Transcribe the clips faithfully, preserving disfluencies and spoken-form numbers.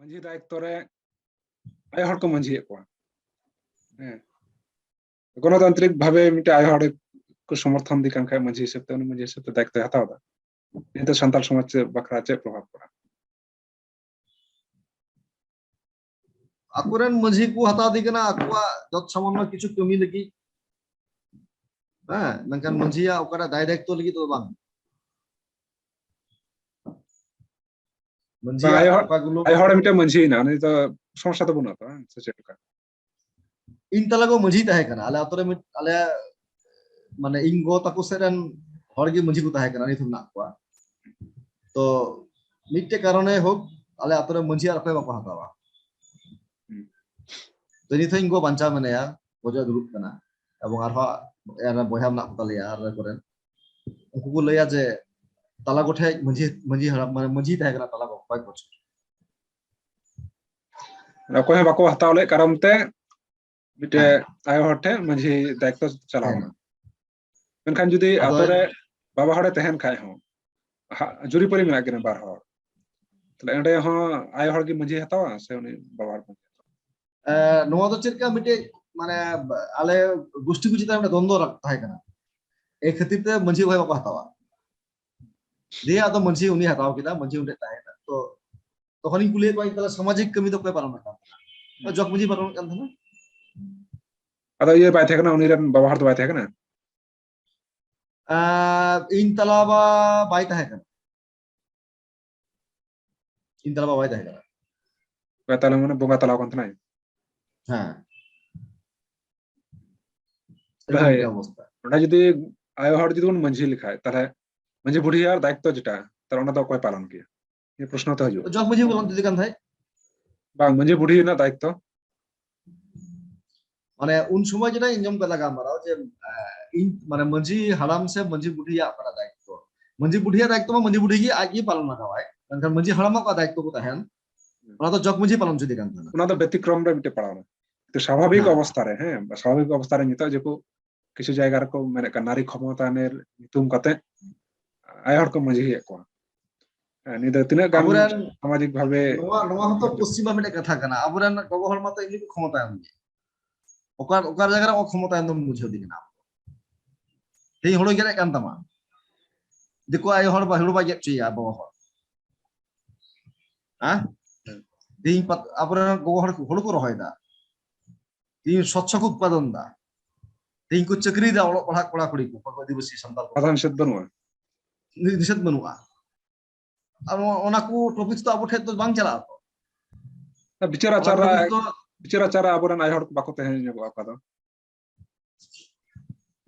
ᱢᱟᱹᱡᱷᱤ ᱫᱟᱭᱤᱛᱛᱚ ᱨᱮ ᱟᱭᱳ ᱦᱚᱲ ᱠᱚ ᱢᱟᱹᱡᱷᱤᱭᱮᱫ ᱠᱚᱣᱟ᱾ ᱦᱮᱸ, ᱜᱚᱱᱚᱛᱟᱱᱛᱨᱤᱠ ᱵᱷᱟᱵᱮ ᱢᱤᱫᱴᱮᱱ ᱟᱭᱳ ᱦᱚᱲ ᱠᱚ ᱥᱚᱢᱚᱨᱛᱷᱚᱱ ᱫᱮ ᱠᱟᱱ ᱠᱷᱟᱡ ᱢᱟᱹᱡᱷᱤ ᱦᱤᱥᱟᱹᱵ ᱛᱮ, ᱩᱱᱤ ᱢᱟᱹᱡᱷᱤ ᱦᱤᱥᱟᱹᱵ ᱛᱮ ᱫᱟᱭᱤᱛᱛᱚᱭ ᱦᱟᱛᱟᱣ ᱮᱫᱟ, ᱱᱤᱭᱟᱹᱛᱮ ᱥᱟᱱᱛᱟᱲ ᱥᱚᱢᱟᱡᱽ ᱪᱮᱫ ᱵᱟᱠᱷᱨᱟ ᱪᱮᱫ ᱯᱨᱚᱵᱷᱟᱵ ᱯᱟᱲᱟᱜᱼᱟ? ᱟᱠᱚᱨᱮᱱ ᱢᱟᱹᱡᱷᱤ ᱠᱚ ᱦᱟᱛᱟᱣ ᱫᱮ ᱠᱟᱱᱟ ᱟᱠᱚᱣᱟᱜ ᱡᱚᱛ ᱥᱟᱢᱟᱱᱱᱚ ᱠᱤᱪᱷᱩ ᱠᱟᱹᱢᱤ ᱞᱟᱹᱜᱤᱫ᱾ ᱦᱮᱸ, ᱢᱮᱱᱠᱷᱟᱱ ᱢᱟᱹᱡᱷᱤᱭᱟᱜ ᱚᱠᱟᱴᱟᱜ ᱫᱟᱭ ᱫᱟᱭᱤᱛᱛᱚ ᱞᱟᱹᱜᱤᱫ ᱫᱚ ᱵᱟᱝ᱾ ᱢᱟᱹᱡᱷᱤᱭᱟᱜ ᱟᱭᱳ ᱦᱚᱲ, ᱚᱠᱟᱜᱩᱞᱳ ᱟᱭᱳ ᱦᱚᱲ ᱢᱤᱫᱴᱮᱱ ᱢᱟᱹᱡᱷᱤ ᱭᱮᱱᱟ, ᱩᱱᱤ ᱫᱚ ᱥᱚᱢᱚᱥᱥᱟ ᱫᱚ ᱵᱟᱹᱱᱩᱜᱼᱟ ᱛᱚ, ᱦᱮᱸ? ᱥᱮ ᱪᱮᱫ ᱞᱮᱠᱟ? ᱤᱧ ᱛᱟᱞᱟ ᱠᱚ ᱢᱟᱹᱡᱷᱤ ᱛᱟᱦᱮᱸ ᱠᱟᱱᱟ, ᱟᱞᱮ ᱟᱛᱳ ᱨᱮ ᱢᱤᱫ, ᱟᱞᱮ, ᱢᱟᱱᱮ, ᱤᱧ ᱜᱚ ᱛᱟᱠᱚ ᱥᱮᱫ ᱨᱮᱱ ᱦᱚᱲ ᱜᱮ ᱢᱟᱹᱡᱷᱤ ᱠᱚ ᱛᱟᱦᱮᱸ ᱠᱟᱱᱟ, ᱱᱤᱛ ᱦᱚᱸ ᱢᱮᱱᱟᱜ ᱠᱚᱣᱟ᱾ ᱛᱚ ᱢᱤᱫᱴᱮᱡ ᱠᱟᱨᱚᱱᱮ ᱦᱳᱠ, ᱟᱞᱮ ᱟᱛᱳ ᱨᱮ ᱢᱟᱹᱡᱷᱤ ᱟᱨ ᱚᱠᱚᱭ ᱵᱟᱠᱚ ᱦᱟᱛᱟᱣᱟ᱾ ᱦᱩᱸ᱾ ᱛᱚ ᱱᱤᱛ ᱦᱚᱸ ᱤᱧ ᱜᱚ ᱵᱟᱧᱪᱟᱣ ᱢᱮᱱᱟᱭᱟ, ᱜᱚᱡᱚᱜ ᱫᱩᱲᱩᱵ ᱠᱟᱱᱟ, ᱮᱵᱚᱝ ᱟᱨᱦᱚᱸ ᱟᱨ ᱵᱚᱭᱦᱟ ᱢᱮᱱᱟᱜ ᱠᱚ ᱛᱟᱞᱮᱭᱟ ᱟᱨ ᱠᱚᱨᱮᱱ, ᱩᱱᱠᱩ ᱠᱚ ᱞᱟᱹᱭᱟ ᱡᱮ ᱛᱟᱞᱟ ᱜᱚᱴᱷᱮᱡ ᱢᱟᱹᱡᱷᱤ, ᱢᱟᱹᱡᱷᱤ ᱦᱟᱲᱟᱢ, ᱢᱟᱱᱮ, ᱢᱟᱹᱡᱷᱤ ᱛᱟᱦᱮᱸ ᱠᱟᱱᱟ ᱛᱟᱞᱟ ᱜᱚ ᱠᱚᱭᱮᱠ ᱵᱚᱪᱷᱚᱨ᱾ ᱚᱠᱚᱭ ᱦᱚᱸ ᱵᱟᱠᱚ ᱦᱟᱛᱟᱣ ᱞᱮᱫ ᱠᱟᱨᱚᱱ ᱛᱮ ᱢᱤᱫᱴᱮᱡ ᱦᱮᱸ᱾ ᱟᱭᱳ ᱦᱚᱲ ᱴᱷᱮᱱ ᱢᱟᱹᱡᱷᱤ ᱫᱟᱭᱤᱛᱛᱚ ᱪᱟᱞᱟᱣ ᱦᱮᱸ᱾ ᱮᱱᱟ᱾ ᱢᱮᱱᱠᱷᱟᱱ ᱡᱩᱫᱤ ᱟᱫᱚ ᱟᱛᱳ ᱨᱮ ᱵᱟᱵᱟ ᱦᱚᱲᱮ ᱛᱟᱦᱮᱱ ᱠᱷᱟᱡ ᱦᱚᱸ, ᱦᱟ-, ᱡᱩᱨᱤᱯᱟᱹᱨᱤ ᱢᱮᱱᱟᱜ ᱠᱤᱱᱟ ᱵᱟᱨ ᱦᱚᱲ, ᱛᱟᱦᱞᱮ ᱚᱸᱰᱮ ᱦᱚᱸ ᱟᱭᱳ ᱦᱚᱲ ᱜᱮ ᱢᱟᱹᱡᱷᱤ ᱦᱟᱛᱟᱣᱟ ᱥᱮ ᱩᱱᱤ ᱵᱟᱵᱟ ᱦᱚᱲ ᱜᱮ? ᱮ, ᱱᱚᱣᱟ ᱫᱚ ᱪᱮᱫ ᱞᱮᱠᱟ ᱢᱤᱫᱴᱮᱡ, ᱢᱟᱱᱮ, ᱟᱞᱮ ᱜᱩᱥᱴᱤ ᱠᱚ ᱪᱮᱛᱟᱱ ᱨᱮ ᱫᱚᱱᱫᱚ ᱨᱟ-, ᱛᱟᱦᱮᱸ ᱠᱟᱱᱟ, ᱮᱭ ᱠᱷᱟᱹᱛᱤᱨ ᱛᱮ ᱢᱟᱹᱡᱷᱤ ᱵᱷᱟᱭ ᱵᱟᱠᱚ ᱦᱟᱛᱟᱣᱟ᱾ ᱫᱤᱭᱮ ᱟᱫᱚ ᱢᱟᱹᱡᱷᱤ ᱩᱱᱤ ᱦᱟᱛᱟᱣ ᱠᱮᱫᱟ, ᱢᱟᱹᱡᱷᱤ ᱚᱸᱰᱮ ᱛᱟᱦᱮᱸ ᱠᱟᱱᱟ᱾ ᱛᱚ ᱛᱚᱠᱷᱚᱱᱤᱧ ᱠᱩᱞᱤᱭᱮᱫ ᱠᱚᱣᱟ, ᱛᱟᱦᱞᱮ ᱥᱟᱢᱟᱡᱤᱠ ᱠᱟᱹᱢᱤ ᱫᱚ ᱚᱠᱚᱭ ᱯᱟᱨᱚᱢᱮᱫ ᱠᱟᱱ ᱛᱟᱦᱮᱱᱟ? ᱦᱩᱸ᱾ ᱡᱚᱜᱽ ᱢᱟᱹᱡᱷᱤ ᱯᱟᱨᱚᱢᱮᱫ ᱠᱟᱱ ᱛᱟᱦᱮᱱᱟ᱾ ᱟᱫᱚ ᱤᱭᱟᱹ ᱵᱟᱭ ᱛᱟᱦᱮᱸ ᱠᱟᱱᱟ, ᱩᱱᱤ ᱨᱮᱱ ᱵᱟᱵᱟ ᱦᱚᱲ ᱫᱚ ᱵᱟᱭ ᱛᱟᱦᱮᱸ ᱠᱟᱱᱟ? ᱟᱨ ᱤᱧ ᱛᱟᱞᱟ ᱵᱟ ᱵᱟᱭ ᱛᱟᱦᱮᱸ ᱠᱟᱱᱟ᱾ ᱤᱧ ᱛᱟᱞᱟ ᱵᱟ ᱵᱟᱭ ᱛᱟᱦᱮᱸ ᱠᱟᱱᱟ᱾ ᱵᱟᱭ ᱛᱟᱦᱮᱸ ᱠᱟᱱᱟ, ᱢᱟᱱᱮ ᱵᱚᱸᱜᱟ ᱛᱟᱞᱟ ᱠᱟᱱ ᱛᱟᱦᱮᱱᱟᱭ? ᱦᱮᱸ᱾ ᱮᱨᱚᱠᱚᱢ ᱦᱳᱭ᱾ ᱢᱤᱫᱴᱟᱝ ᱚᱵᱚᱥᱛᱟ᱾ ᱚᱸᱰᱮ ᱡᱩᱫᱤ ᱟᱭᱳ ᱦᱚᱲ ᱡᱩᱫᱤ ᱵᱚᱱ ᱢᱟᱹᱡᱷᱤ ᱞᱮᱠᱷᱟᱡ, ᱛᱟᱦᱞᱮ ᱢᱟᱹᱡᱷᱤ ᱵᱩᱰᱷᱤᱭᱟᱜ ᱫᱟᱭᱤᱛᱛᱚ ᱡᱮᱴᱟ, ᱛᱟᱦᱞᱮ ᱚᱱᱟ ᱫᱚ ᱚᱠᱚᱭ ᱯᱟᱞᱚᱱ ᱠᱮᱭᱟ? ᱱᱤᱭᱟᱹ ᱯᱨᱚᱥᱱᱚ ᱛᱮ ᱦᱤᱡᱩᱜᱼᱟ᱾ ᱡᱚᱜᱽ ᱢᱟᱹᱡᱷᱤ ᱯᱟᱞᱚᱱ ᱡᱩᱫᱤ ᱠᱟᱱ ᱠᱷᱟᱡ? ᱵᱟᱝ, ᱢᱟᱹᱡᱷᱤ ᱵᱩᱰᱷᱤ ᱨᱮᱱᱟᱜ ᱫᱟᱭᱤᱛᱛᱚ᱾ ᱢᱟᱱᱮ ᱩᱱ ᱥᱚᱢᱚᱭ ᱡᱮᱴᱟ ᱤᱧ ᱟᱸᱡᱚᱢ ᱠᱟᱫᱟ ᱜᱟᱞᱢᱟᱨᱟᱣ ᱡᱮ, ᱮ, ᱤᱧ, ᱢᱟᱱᱮ ᱢᱟᱹᱡᱷᱤ ᱦᱟᱲᱟᱢ ᱥᱮ ᱢᱟᱹᱡᱷᱤ ᱵᱩᱰᱷᱤᱭᱟᱜ ᱠᱟᱱᱟ ᱫᱟᱭᱤᱛᱛᱚ᱾ ᱢᱟᱹᱡᱷᱤ ᱵᱩᱰᱷᱤᱭᱟᱜ ᱫᱟᱭᱤᱛᱛᱚ ᱢᱟ ᱢᱟᱹᱡᱷᱤ ᱵᱩᱰᱷᱤ ᱜᱮ ᱟᱡ ᱜᱮ ᱯᱟᱞᱚᱱ ᱞᱟᱜᱟᱣᱟᱭ᱾ ᱢᱮᱱᱠᱷᱟᱱ ᱢᱟᱹᱡᱷᱤ ᱦᱟᱲᱟᱢᱟᱜ ᱚᱠᱟ ᱫᱟᱭᱤᱛᱛᱚ ᱠᱚ ᱛᱟᱦᱮᱱ, ᱚᱱᱟ ᱫᱚ ᱡᱚᱜᱽ ᱢᱟᱹᱡᱷᱤ ᱯᱟᱞᱚᱱ ᱡᱩᱫᱤ ᱠᱟᱱ ᱛᱟᱦᱮᱱᱟ᱾ ᱚᱱᱟ ᱫᱚ ᱵᱮᱛᱤᱠᱨᱚᱢ ᱨᱮ ᱢᱤᱫᱴᱮᱡ ᱯᱟᱲᱟᱣᱱᱟ᱾ ᱛᱚ ᱥᱟᱵᱷᱟᱵᱤᱠ ᱦᱮᱸ᱾ ᱚᱵᱚᱥᱛᱷᱟ ᱨᱮ, ᱦᱮᱸ, ᱥᱟᱵᱷᱟᱵᱤᱠ ᱚᱵᱚᱥᱛᱷᱟ ᱨᱮ ᱱᱤᱛᱚᱜ ᱡᱮᱠᱚ ᱠᱤᱪᱷᱩ ᱡᱟᱭᱜᱟ ᱨᱮᱠᱚ ᱢᱮᱱᱮᱫ ᱠᱟᱱ ᱱᱟᱨᱤ ᱠᱷᱚᱢᱚᱛᱟᱭᱚᱱᱮᱨ ᱧᱩᱛᱩᱢ ᱠᱟᱛᱮ ᱟᱭᱳ ᱦᱚᱲ ᱠᱚ ᱢᱟᱹᱡᱷᱤᱭᱮᱫ ᱠᱚᱣᱟ᱾ ᱦᱮᱸ, ᱱᱤᱭᱟᱹ ᱫᱚ ᱛᱤᱱᱟᱹᱜ ᱜᱟᱱ ᱟᱵᱚᱨᱮᱱ ᱥᱟᱢᱟᱡᱤᱠ ᱵᱷᱟᱵᱮ ᱱᱚᱣᱟ ᱱᱚᱣᱟ ᱦᱚᱸᱛᱚ ᱯᱚᱥᱪᱤᱢᱟ ᱢᱤᱫᱴᱮᱱ ᱠᱟᱛᱷᱟ ᱠᱟᱱᱟ᱾ ᱟᱵᱚᱨᱮᱱ ᱜᱚᱜᱚ ᱦᱚᱲ ᱢᱟᱛᱚ ᱮᱢᱱᱤ ᱠᱚ ᱠᱷᱚᱢᱚᱛᱟᱭᱚᱱ ᱜᱮᱭᱟ᱾ ᱚᱠᱟ ᱚᱠᱟ ᱡᱟᱭᱜᱟ ᱨᱮ ᱚᱠᱟ ᱠᱷᱚᱢᱚᱛᱟᱭᱚᱱ ᱫᱚᱢ ᱵᱩᱡᱷᱟᱹᱣ ᱫᱤᱧ ᱠᱟᱱᱟ? ᱛᱮᱦᱮᱧ ᱦᱩᱲᱩ ᱜᱮᱫ ᱠᱟᱱ ᱛᱟᱢᱟ, ᱫᱤᱠᱩ ᱟᱭᱳ ᱦᱚᱲ ᱵᱟ ᱦᱩᱲᱩ ᱵᱟᱭ ᱜᱮᱫ ᱦᱚᱪᱚᱭᱟ ᱟᱵᱚ ᱦᱚᱲ᱾ ᱦᱮᱸ? ᱛᱮᱦᱮᱧ ᱯᱟᱛ- ᱟᱵᱚᱨᱮᱱ ᱜᱚᱜᱚ ᱦᱚᱲ ᱠᱚ ᱦᱩᱲᱩ ᱠᱚ ᱨᱚᱦᱚᱭ ᱫᱟ, ᱛᱮᱦᱮᱧ ᱥᱚᱪᱪᱷᱚ ᱠᱚ ᱩᱛᱯᱟᱫᱚᱱ ᱫᱟ, ᱛᱮᱦᱮᱧ ᱠᱚ ᱪᱟᱹᱠᱨᱤᱭ ᱫᱟ ᱚᱞᱚᱜ ᱯᱟᱲᱦᱟᱜ ᱠᱚᱲᱟ ᱠᱩᱲᱤ ᱠᱚ, ᱚᱠᱚᱭ ᱠᱚ ᱟᱹᱫᱤᱵᱟᱹᱥᱤ ᱥᱟᱱᱛᱟᱲ ᱠᱚ᱾ ᱵᱟᱫᱷᱟ ᱱᱤᱥᱮᱫ ᱵᱟᱹᱱᱩᱜᱼᱟ᱾ ᱱᱤ- ᱱᱤᱥᱮᱫ ᱵᱟᱹᱱᱩᱜᱼᱟ᱾ ᱟᱨ ᱚᱱᱟ- ᱚᱱᱟ ᱠᱚ ᱴᱚᱯᱤᱠ ᱫᱚ ᱟᱵᱚ ᱴᱷᱮᱱ ᱫᱚ ᱵᱟᱝ ᱪᱟᱞᱟᱜᱼᱟ ᱛᱚ᱾ ᱵᱤᱪᱟᱹᱨ ᱚᱱᱟ ᱟᱪᱟᱨ ᱨᱮ ᱴᱚᱯᱤᱠ ᱫᱚ ᱵᱤᱪᱟᱹᱨ ᱟᱪᱟᱨ ᱨᱮ ᱟᱵᱚᱨᱮᱱ ᱟᱭᱳ ᱦᱚᱲ ᱠᱚ ᱵᱟᱠᱚ ᱛᱟᱦᱮᱸ ᱧᱚᱜᱚᱜᱼᱟ ᱚᱠᱟ ᱫᱚ᱾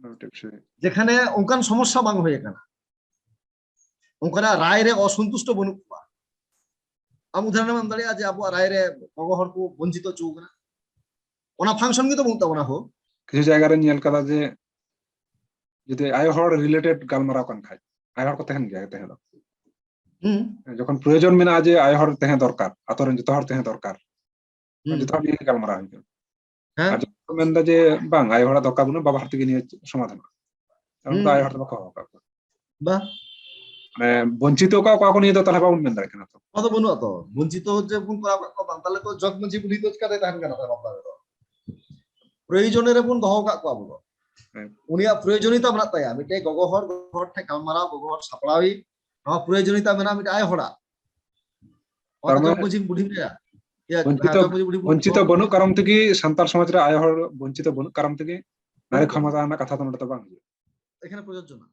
ᱢᱤᱫᱴᱮᱡ ᱵᱤᱥᱚᱭ᱾ ᱡᱮᱠᱷᱟᱱᱮ ᱚᱱᱠᱟᱱ ᱥᱚᱢᱚᱥᱥᱟ ᱵᱟᱝ ᱦᱩᱭ ᱟᱠᱟᱱᱟ, ᱚᱱᱠᱟᱱᱟᱜ ᱨᱟᱭ ᱨᱮ ᱚᱥᱚᱱᱛᱩᱥᱴᱚ ᱵᱟᱹᱱᱩᱜ ᱠᱚᱣᱟ᱾ ᱟᱢ ᱩᱫᱟᱦᱚᱨᱚᱱ ᱮᱢ ᱫᱟᱲᱮᱭᱟᱜᱼᱟ ᱡᱮ ᱟᱵᱚᱣᱟᱜ ᱨᱟᱭ ᱨᱮ ᱜᱚᱜᱚ ᱦᱚᱲ ᱠᱚ ᱵᱚᱧᱪᱤᱛᱚ ᱦᱚᱪᱚ ᱟᱠᱟᱱᱟ, ᱚᱱᱟ ᱯᱷᱟᱝᱥᱚᱱ ᱜᱮᱛᱚ ᱵᱟᱹᱱᱩᱜ ᱛᱟᱵᱚᱱᱟ ᱦᱳ᱾ ᱠᱤᱪᱷᱩ ᱡᱟᱭᱜᱟ ᱨᱮᱧ ᱧᱮᱞ ᱠᱟᱫᱟ ᱡᱮ ᱡᱩᱫᱤ ᱟᱭᱳ ᱦᱚᱲ ᱨᱤᱞᱮᱴᱮᱰ ᱜᱟᱞᱢᱟᱨᱟᱣ ᱠᱟᱱ ᱠᱷᱟᱡ, ᱟᱭᱳ ᱦᱚᱲ ᱠᱚ ᱛᱟᱦᱮᱱ ᱜᱮᱭᱟ ᱛᱟᱦᱮᱸ ᱫᱚ᱾ ᱦᱩᱸ᱾ ᱡᱚᱠᱷᱚᱱ ᱯᱨᱚᱭᱳᱡᱚᱱ ᱢᱮᱱᱟᱜᱼᱟ ᱡᱮ ᱟᱭᱳ ᱦᱚᱲ ᱛᱟᱦᱮᱸ ᱫᱚᱨᱠᱟᱨ, ᱟᱛᱳ ᱨᱮᱱ ᱡᱚᱛᱚ ᱦᱚᱲ ᱛᱟᱦᱮᱸ ᱫᱚᱨᱠᱟᱨ, ᱦᱩᱸ᱾ ᱡᱚᱛᱚ ᱦᱚᱲ ᱱᱤᱭᱮ ᱜᱮ ᱜᱟᱞᱢᱟᱨᱟᱣ ᱦᱩᱭᱩᱜᱼᱟ᱾ ᱦᱮᱸ? ᱟᱨ ᱡᱚᱛᱚ ᱦᱚᱲ ᱢᱮᱱᱫᱟ ᱡᱮ ᱵᱟᱝ, ᱟᱭᱳ ᱦᱚᱲᱟᱜ ᱫᱚᱨᱠᱟᱨ ᱵᱟᱹᱱᱩᱜᱼᱟ, ᱵᱟᱵᱟ ᱦᱚᱲ ᱛᱮᱜᱮ ᱱᱤᱭᱟᱹ ᱥᱚᱢᱟᱫᱷᱟᱱᱚᱜᱼᱟ᱾ ᱠᱟᱨᱚᱱ ᱫᱚ ᱦᱩᱸ᱾ ᱟᱭᱳ ᱦᱚᱲ ᱫᱚ ᱵᱟᱠᱚ ᱦᱚᱦᱚ ᱟᱠᱟᱫ ᱠᱚᱣᱟ᱾ ᱵᱟ᱾ ᱢᱟᱱᱮ ᱵᱚᱧᱪᱤᱛᱚ ᱚᱠᱟ ᱚᱠᱟ ᱠᱚ ᱱᱤᱭᱮ ᱫᱚ ᱛᱟᱦᱞᱮ ᱵᱟᱵᱚᱱ ᱢᱮᱱ ᱫᱟᱲᱮᱭᱟᱜ ᱠᱟᱱᱟ ᱛᱚ᱾ ᱚᱱᱟ ᱫᱚ ᱵᱟᱹᱱᱩᱜᱼᱟ ᱛᱚ, ᱵᱚᱧᱪᱤᱛᱚ ᱡᱮ ᱵᱚᱱ ᱠᱚᱨᱟᱣ ᱠᱟᱜ ᱠᱚᱣᱟ ᱵᱟᱝ, ᱛᱟᱦᱞᱮ ᱛᱚ ᱡᱚᱜᱽ ᱢᱟᱹᱡᱷᱤ ᱵᱩᱰᱷᱤ ᱫᱚ ᱪᱤᱠᱟᱹᱛᱮ ᱛᱟᱦᱮᱱ ᱠᱟᱱᱟ ᱛᱟᱦᱞᱮ ᱵᱟᱯᱞᱟ ᱨᱮᱫᱚ? ᱯᱨᱚᱭᱳᱡᱚᱱ ᱨᱮᱵᱚᱱ ᱫᱚᱦᱚ ᱠᱟᱜ ᱠᱚᱣᱟ ᱟᱵᱚ ᱫᱚ᱾ ᱦᱮᱸ᱾ ᱩᱱᱤᱭᱟᱜ ᱯᱨᱚᱭᱳᱡᱚᱱᱤᱭᱚᱛᱟ ᱢᱮᱱᱟᱜ ᱛᱟᱭᱟ, ᱢᱤᱫᱴᱮᱡ ᱜᱚᱜᱚ ᱦᱚᱲ, ᱜᱚᱜᱚ ᱦᱚᱲ ᱴᱷᱮᱱ ᱜᱟᱞᱢᱟᱨᱟᱣ, ᱜᱚᱜᱚ ᱦᱚᱲ ᱥᱟᱯᱲᱟᱣᱤᱡ, ᱱᱚᱣᱟ ᱯᱨᱚᱭᱳᱡᱚᱱᱤᱭᱚᱛᱟ ᱢᱮᱱᱟᱜᱼᱟ ᱢᱤᱫᱴᱮᱡ ᱟᱭᱳ ᱦᱚᱲᱟᱜ᱾ ᱚᱱᱟ ᱛᱟᱨ ᱫᱚ ᱢᱟᱱᱮ ᱡᱚᱜᱽ ᱢᱟᱹᱡᱷᱤ ᱵᱩᱰᱷᱤ ᱢᱮᱱᱟᱭᱟ᱾ ᱤᱭᱟᱹ, ᱵᱚᱧᱪᱤᱛᱚ ᱦᱮᱸ, ᱡᱚᱜᱽ ᱢᱟᱹᱡᱷᱤ ᱵᱩᱰᱷᱤ ᱵᱚᱱ ᱵᱚᱧᱪᱤᱛᱚ ᱫᱚᱦᱚ ᱵᱟᱹᱱᱩᱜ ᱠᱟᱜ ᱠᱟᱨᱚᱱ ᱛᱮᱜᱮ ᱥᱟᱱᱛᱟᱲ ᱥᱚᱢᱟᱡᱽ ᱨᱮ ᱟᱭᱳ ᱦᱚᱲ ᱵᱚᱧᱪᱤᱛᱚ ᱵᱟᱹᱱᱩᱜ ᱠᱟᱨᱚᱱ ᱛᱮᱜᱮ ᱱᱟᱨᱤ ᱵᱟᱹᱱᱩᱜ ᱠᱷᱚᱢᱚᱛᱟ ᱨᱮᱱᱟᱜ ᱠᱟᱛᱷᱟ ᱫᱚ ᱱᱚᱰᱮ ᱫᱚ ᱵᱟᱝ ᱦᱤᱡᱩᱜᱼᱟ᱾ ᱮᱠᱷᱟᱱᱮ ᱯᱨᱚᱡᱳᱡᱡᱚ ᱱᱟ᱾